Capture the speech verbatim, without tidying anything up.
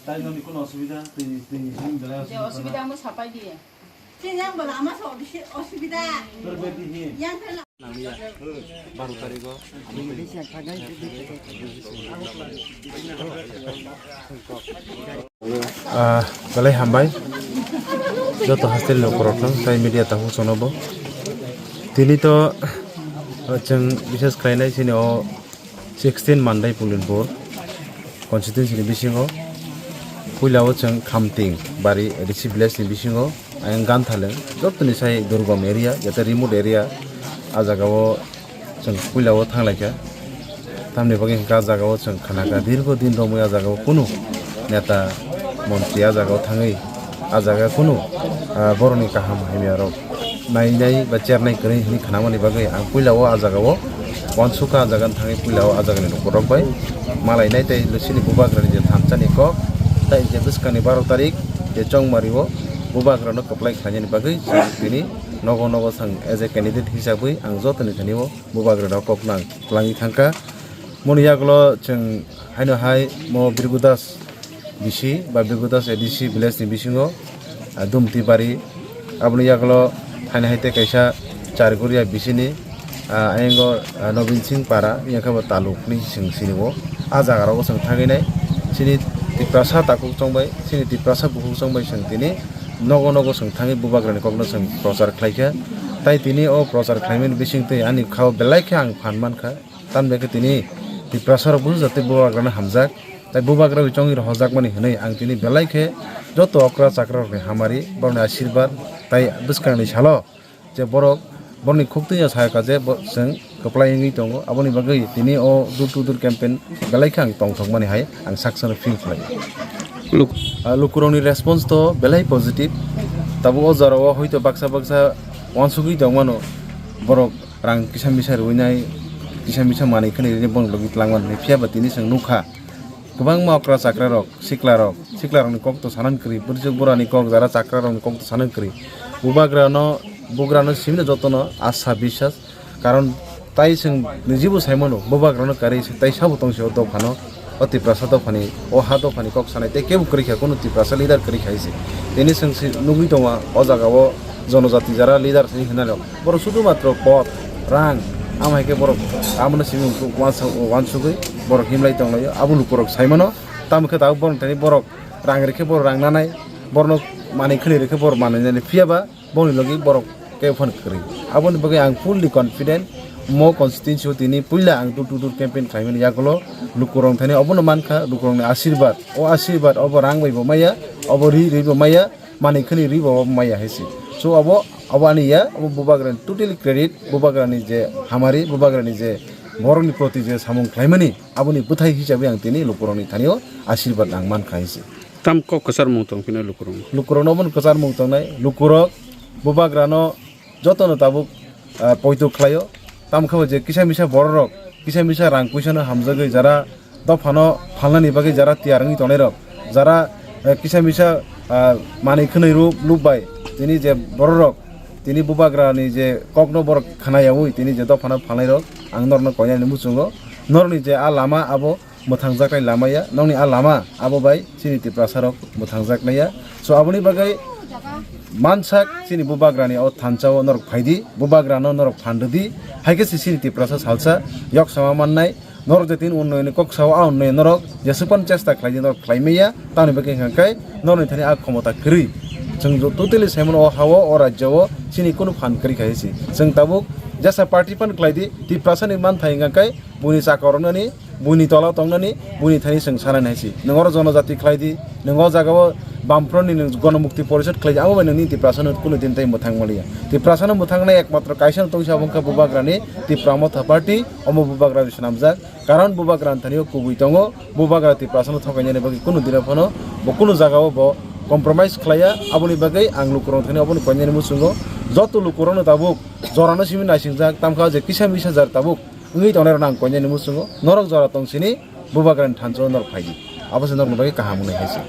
Taino ni kono osubida, twi, twi, twi, twi, twi, osubida amo sapai diye. Tini ang bala ama so osubida. Yang thela. Baro tarikh o. Ah, belai hambai. Joto hostel ni ukurok no, tai media tabuk sono bo. Tini to, ah, chwng bises khlainai chini o sixteen Mandai Pulinpur constituency ni bisingo puila o chwng Khamting bari A D C village ni bisingo ayang Ganthaleng jotoni sai durgom area jate remote area ah jaga o chwng puila o thanglaikha. Tamni bagwi hwnkha ah jaga o chwng khanakha dirgo din romwi ah jaga o kunu neta montri ah jaga o thangwi ah jaga kunu, ah, borokni kaham hamya rok nainai ba chernai kwrwi hwnwi khnamani bagwi ang puila o ah jaga o uansukha, ah jaga thangwi puila o ah jagani lukurok bai malainai tei chini bubagrani je thansa ni kok tei je bwskangni baro tarik je chongmari o bubagrano kwplai khlainani bagwi chwng tini nogo nogo chwng as a candidate hisabwi ang jotoni thani o bubagrano kok nang kwlangwi thangkha. Moni yagulo chwng haino hai mo Birgu Das bisi ba Birgu Das A D C village ni bisingo, ah, Dumti bari. Aboni yagulo haino hai tei kaisa Charguria bisini, ah, ayango, ah, Nobin Singh para, yang khe bo taluk ni chwng sini o. Ah jaga rogo chwng thangwi nai. Chini Tiprasa takhuk chongbai, chini Tiprasa bukhuk chongbai chwng tini nogo nogo chwng thangwi bubagrani kokno chwng prochar khlaikha. Tai tini o prochar khlaimani bisingtwi ani khao belai khe ang phan mankha. Tamni khe tini Tiprasa rok busu jatwi bubagrano hamjak, tai bubagra bai chongwi rohorjakmani hwnwi ang tini belai khe joto okra chakra rokni hamari, borokni asirwad, tai bwskangni salo je borok borokni khuk twi sakha je bo chwng kwplai wngwi tongo, aboni bagwi tini o door to door campaign belai khe ang tongthokmani hai ang saksa no feel khlai. Luk- Ah, lukurokni response to belai positive, tabuk o jora o hoito baksa baksa uansugwi tongmano borok rang kisa misa rwinai, kisa misa manwi khwnwi rwinai bono logi twlangmani hwnwi. Phiya ba tini chwng nukha, kwbangma okra chakra rok, sikla rok, sikla rokni kok to sanang kwrwi, bwrwsuk bwrani kok, jara chakra rokni kok to sanang kwrwi. Bubagrano, bugrano simino jotono asa bisas, karon tai chwng nijibo saimano, bubagrano karwi se tai sabo tongsi o dophano. O Tiprasa dophani, o ha dophani kok sanai tei kebo kwrwi kha, kunu Tiprasa leader kwrwi kha se. Tini chwng se nugwi tongo o jaga o jonojati jara leader se hinwi rok. Borok sudu matro pot, rang, amo hai khe borok abono simi uansuk-, uansuk-, uansugwi borok himlai tonglaio. Abo lukurok saimano, tamo khe tabuk borok thani borok rang rikhe borok rang nanai, borokno manwi khwnwi rikhe borok manwi nani. Phiya ba boni logi borok kebo phano kwrwi. Aboni bagwi ang fully confident, mo constituency o tini puila ang door to door campaign khlaimani yagulo lukurok thani obono mankha, lukurokni asirwad, o asirwad obo rang bai bo maya, obo ri ri bo maya, manwi khwnwi ri bo maya hai se. So obo, obo ani ya, obo bubagrani totally credit, bubagrani je hamari, bubagrani je borokni proti je samung khlaimani, aboni bwthai hisabwi ang tini lukurokni thani o asirwad ang mankha hai se. Tam kok kwchar mung tong phino lukurok. Lukurok no obono kwchar mung tongnai. Lukurok bubagrano jotono tabuk, ah, poito khlaio. Tamo khe bo je kisa misa bororok, kisa misa rang puisano hamjagwi jara dophano phalnani bagwi jara tiyar wngwi tongnairok, jara, eh, kisa misa, ah, manwi khwnwi rw-, lub bai tini je bororok tini bubagrani je kokno borok khna yaui tini je dophano phalnairok ang norokno koinani muchungo. Norokni je a lama abo mwthangjaknai lama ya, nokni a lama abo bai chini Tiprasa rok mwthangjaknai ya. So aboni bagwi mansak chini bubagrani o thansa o norok phaidi, bubagrano norok phan rwdi, hai khe se chini Tiprasa salsa yok sama mannai. Norok je tini unnoyoni kok sao, a unnoyon norok jeswk phano chesta khlaidi, norok khlai manya, tamoni bagwi hwnkha khe norokni thani a khomota kwrwi. Chwng totally saimano o ha-o, o rajya o chini kunu phan kwrwi kha se. Chwng tabuk jesa party phano khlaidi, Tiprasa ni manthai hwnkha khe buini chaka oroknani, buini tola tongnani, buini thani chwng sanani hai se. Nwng oro jonojati khlai di, nwng o jaga o Bamfront ni nwng Gonomukti Porishad khlai di, abo bai nwngni Tiprasa no kunu din tai mwthang maliya. Tiprasa no mwthang nai ekmatro kaisa no tongsi abo wngkha Bubagra ni Tipra Motha Party, omo Bubagra bai swnamjak. Karon Bubagra ni thani o kubui tongo, Bubagra Tiprasa no thokainani bagwi kunu din phano bo kunu jaga o bo compromise khlaiya, aboni bagwi ang lukurok thani obo ni koinani muchungo joto lukurok no tabuk jora no simi naisingjak, tamkha je kisa misa jar tabuk wngwi tongnai rok no ang koinani muchungo, norok jora tong sini Bubagra ni thansa o norok phai di. Abo se norokni bagwi kaham wngnai hai se.